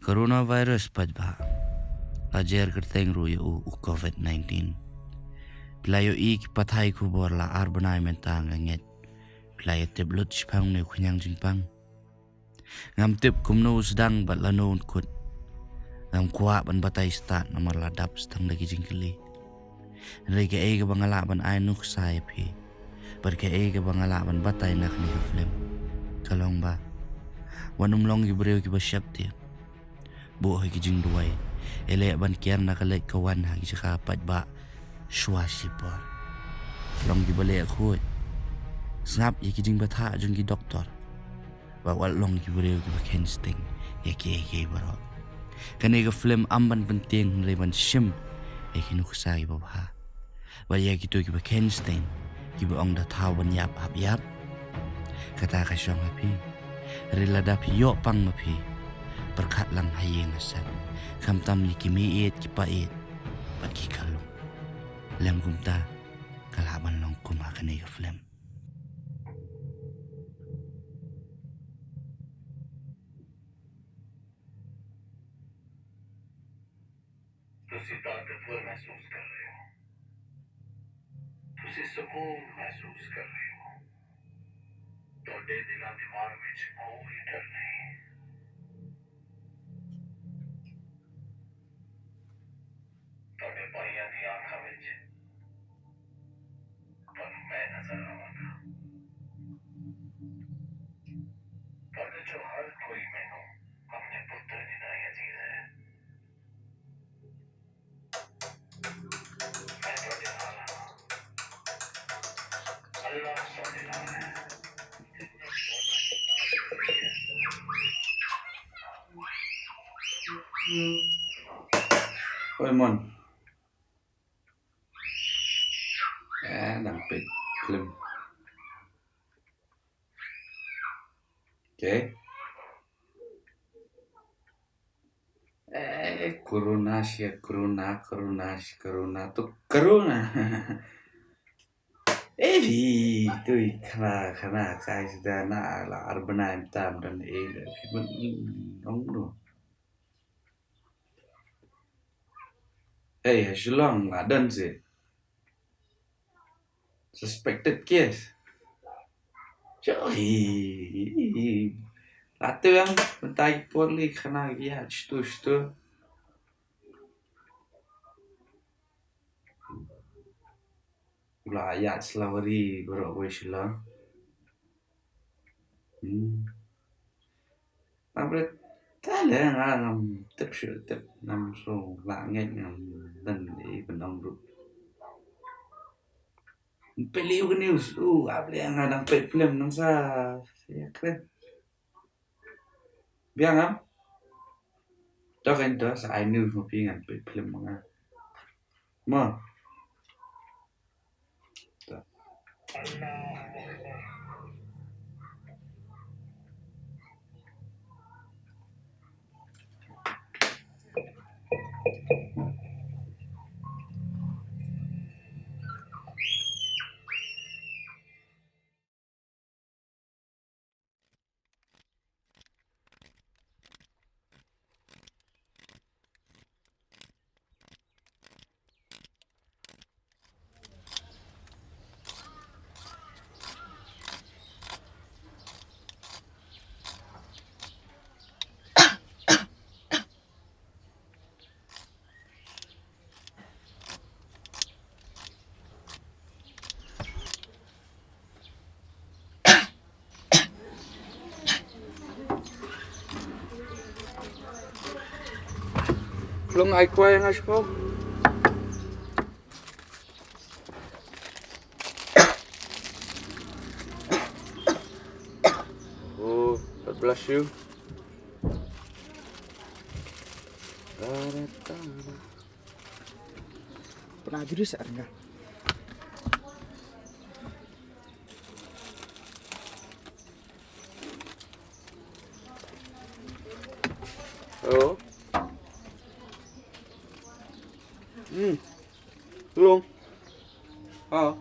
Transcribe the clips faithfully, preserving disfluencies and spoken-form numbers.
Coronavirus pat ba la jer kyrteng ruh ïa u, u covid nineteen. Phi la ïohi ki pathai khubor la ar bnai mynta nga ngeit. Phi la ïa tip lut shaphang une u khñiang jingpang. Ngam tip kumno u sdang bad lano un kut. Ngam kwah ban batai stad namar la dap stad da ki jingkylli. Hynrei kaei kaba nga lah ban ai nuksa ïa phi, bad kaei kaba nga lah ban batai na kane ka film, ka long ba wat nym long ki briew kiba sheptieng. Buh ha ki jingduwai, ïaleh ban kiar na ka leit ka wan ha ki jaka paidbah shuwa shipor. Long kiba leh khuid. Sngap ïa ki jingbthah jong ki doktor. Bad wat long ki briew kiba kheiñ sting ïa kiei kiei baroh. Kane ka film ym ban pyntieng hynrei ban shim ïa ki nuksa kiba bha. Bad ïa kito kiba kheiñ sting, kiba ong da thaw ban ïap hap ïap. Kata ka shong ha phi. Hynrei lada phi ïoh pang ma phi, pyrkhat lang ha ïing ha sem, khamtam ïa ki meiieit ki paieit bad ki khyllung. Lem kumta ka lah ban long kum ha kane ka film. तुसी ताकतवर महसूस कर रहे हो, तुसी सुकून महसूस कर रहे हो। ਤੁਹਾਡੇ ਦਿਲਾਂ ਦੀ ਮਾਰ ਵਿੱਚ ਕੋਈ ਡਰ ਨਹੀਂ। ਤੁਹਾਡੇ ਭਾਈਆਂ ਦੀ ਅੱਖਾਂ ਵਿੱਚ ਤੁਹਾਨੂੰ ਮੈਂ ਨਜ਼ਰ ਆਵਾਂਗਾ। ਤੁਹਾਡੇ ਚੋਂ ਹਰ ਕੋਈ ਮੈਨੂੰ ਆਪਣੇ ਪੁੱਤਰ ਦੀ ਤਰ੍ਹਾਂ ਅਜ਼ੀਜ਼ ਹੈ। Oi, Mon. Eh, dang peit film. Okay. Eh, corona shi corona, corona shi corona, tu corona. Eh, phi, tu i khana, khana, kai sida na la ar bnai mynta mynta eh, phi ban ong no. Eh, ha Shillong la don seh. Suspected case. Joi. Late yang mynta ki por li khana ki ïa shtu shtu. La ïa shlawari baroh wei Shillong. Hmm. Namar ta leh nga ngam tip shuh tip, ngam shu lah ngeit, ngam don ei ban ong ruh. Peit leh u ka news, u ap leh nga dang peit film nang sa ïa kren. Biang am? To kan to sa ai news ma phi ngan peit film ma nga. Mo. Long ai kwai nga spo. Oh, God bless you. Pernah jurus arna. Hello. Hmm. Hello. Ah.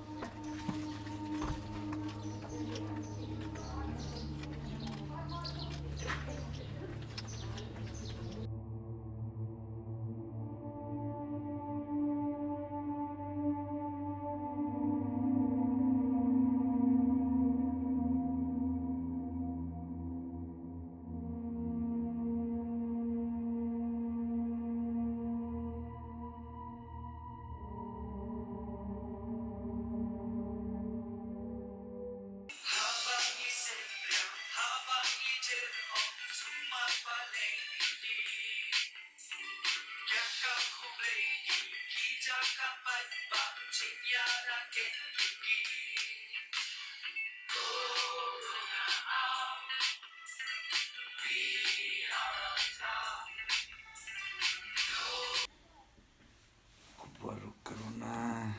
Khubor ruh corona,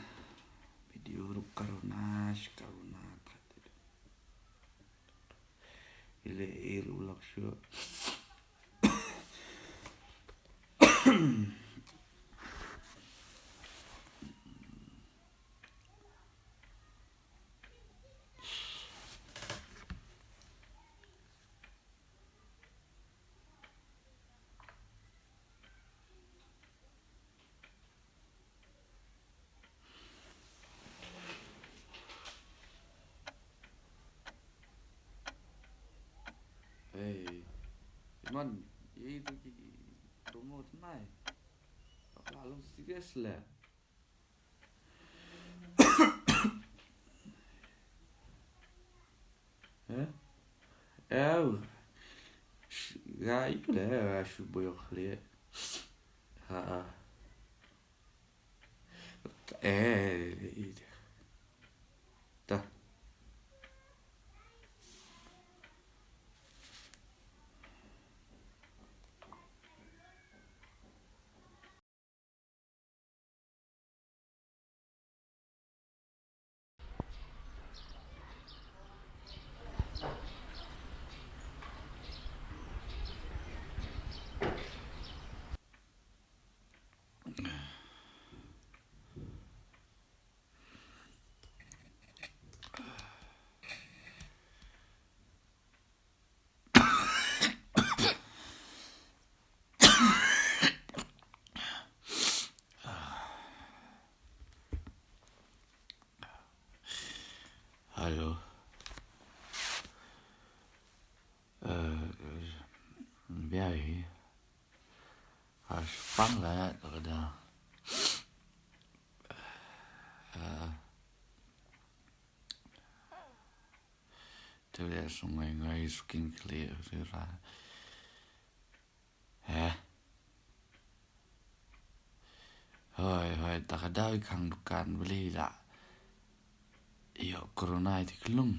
video ruh corona, shi corona. Ile ir ulak shu. Hey, man, ye itu ki promote nai. Apa lu serious lah? Hah? Ew. Sh-, ga iku le, ga shu boyok le. Ha. Eh, ta. Hello. Eh, biahi. Aspang la, kada. Eh, tu dia sungai ngai skin clear, tu ra. Eh. Hoi, hoi, ta ka daw i khang dukan beli la. Ïoh corona i ti klung.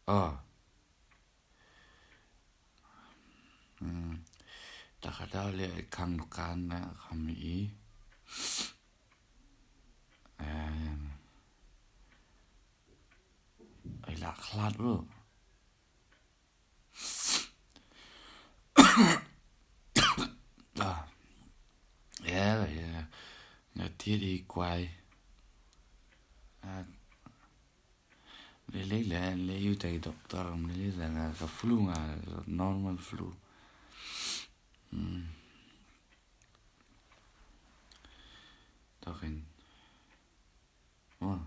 Oh. Hmm. Ta ka daw le i khang dukan na kham i. Eh. Ai la khlat bro. Ah. Yeah, yeah. Nga thied i kwai. Ah. Lei lei le, lei ïa u tai doktor, lei lei le nga ka flu nga, normal flu. Hmm. Tokin. Oh,